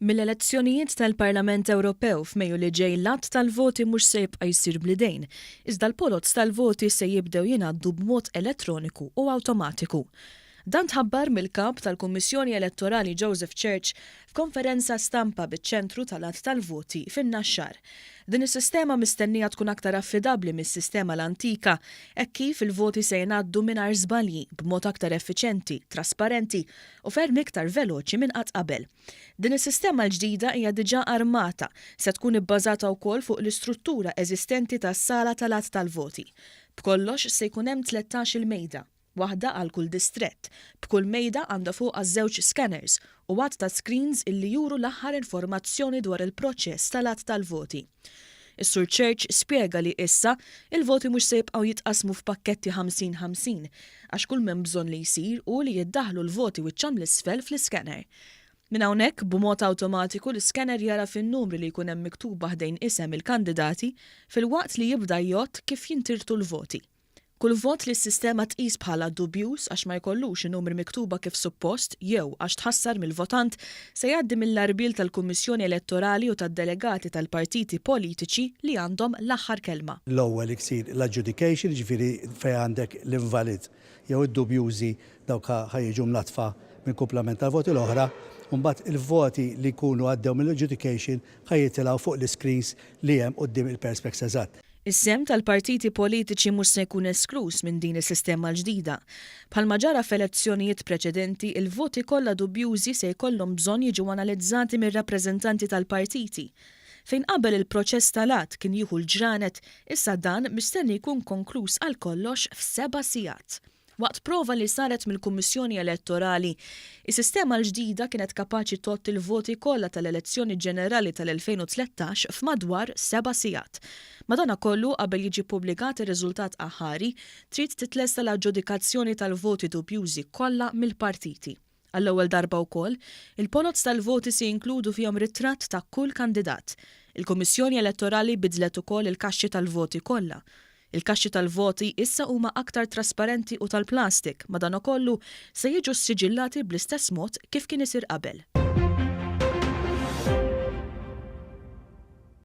Mill-elezzjonijiet tal-Parlament Ewropew f'Mejju li ġej l-għadd tal-voti mhux se jibqa' jsir bl-idejn, iżda l-poloz tal-voti se jibdew jingħaddu b'mod elettroniku u awtomatiku. Dan tħabbar mill-Kap tal-Kummissjoni Elettorali Joseph Church f'konferenza stampa biċ-ċentru tal-għadd tal-voti fin-Naxxar. Din is-sistema mistennija tkun aktar affidabbli mis-sistema l-antika hekk kif il-voti se jingħaddu mingħajr żbalji, b'mod aktar effiċjenti, trasparenti u ferm iktar veloċi minn qatt qabel. Din is-sistema l-ġdida hija diġà armata, se tkun ibbażata wkoll fuq l-istruttura eżistenti tas-sala tal-għadd tal-voti. B'kollox se jkun hemm 13-il mejda, waħda għal kull distrett, b'kull mejda għandha fuqha żewġ scanners u għadd ta' screens illi juru l-aħħar informazzjoni dwar il-proċess tal-għadd tal-voti. Is-Sur Church spjega li issa, il-voti mhux se jibqgħu jitqassmu f'pakketti 50-50, għax kull m'hemm bżonn li jsir hu li jiddaħħlu l-voti wiċċhom 'l isfel fl-iscanner. Minn hawnhekk, b'mod awtomatiku l-iscanner jagħraf in-numri li jkun hemm miktuba ħdejn isem il-kandidati filwaqt li jibda jgħodd kif jintirtu l-voti. Kull vot li s-sistema tqis bħala dubjuż għax ma jkollux in-numri miktuba kif suppost jew għax tħassar mill-votant se jgħaddi mill-għarbiel tal-Kummissjoni Elettorali u tad-delegati tal-partiti politiċi li għandhom l-aħħar kelma. L-ewwel isir l-adjudication, jiġifieri fejn għandek l-invalid jew id-dubjużi dawk ħa jiġu mnaddfa mill-kumplament tal-voti l-oħra, u mbagħad il-voti li jkunu għaddew mill-adjudication ħa jitilgħu fuq l-iscreens li hemm quddiem il-perspex eżatt. Is-sehem tal-partiti politiċi mhux se jkun eskluż minn din is-sistema l-ġdida. Bħalma ġara f'elezzjonijiet preċedenti, il-voti kollha dubjużi se jkollhom bżonn jiġu analizzati mir-rappreżentanti tal-partiti. Fejn qabel il-proċess tal-għadd kien jieħu l-ġranet, issa dan mistenni jkun konkluż għal kollox f'seba' sigħat. Waqt prova li saret mill-Kummissjoni Elettorali, is-sistema l-ġdida kienet kapaċi tgħodd il-voti kollha tal-elezzjoni ġenerali tal-2013 f'madwar seba' sigħat. Madanakollu, qabel jiġi ppubblikat ir-riżultat aħħari, trid titlesta l-aġġudikazzjoni tal-voti dubjużi kollha mill-partiti. Għall-ewwel darba wkoll, il-poloz tal-voti se jinkludu fihom ritratt ta' kull kandidat. Il-Kummissjoni Elettorali biddlet ukoll il-kaxxi tal-voti kollha. Il-kaxxi tal-voti issa huma aktar trasparenti u tal-plastik, madanakollu se jiġu ssiġillati bl-istess mod kif kien isir qabel.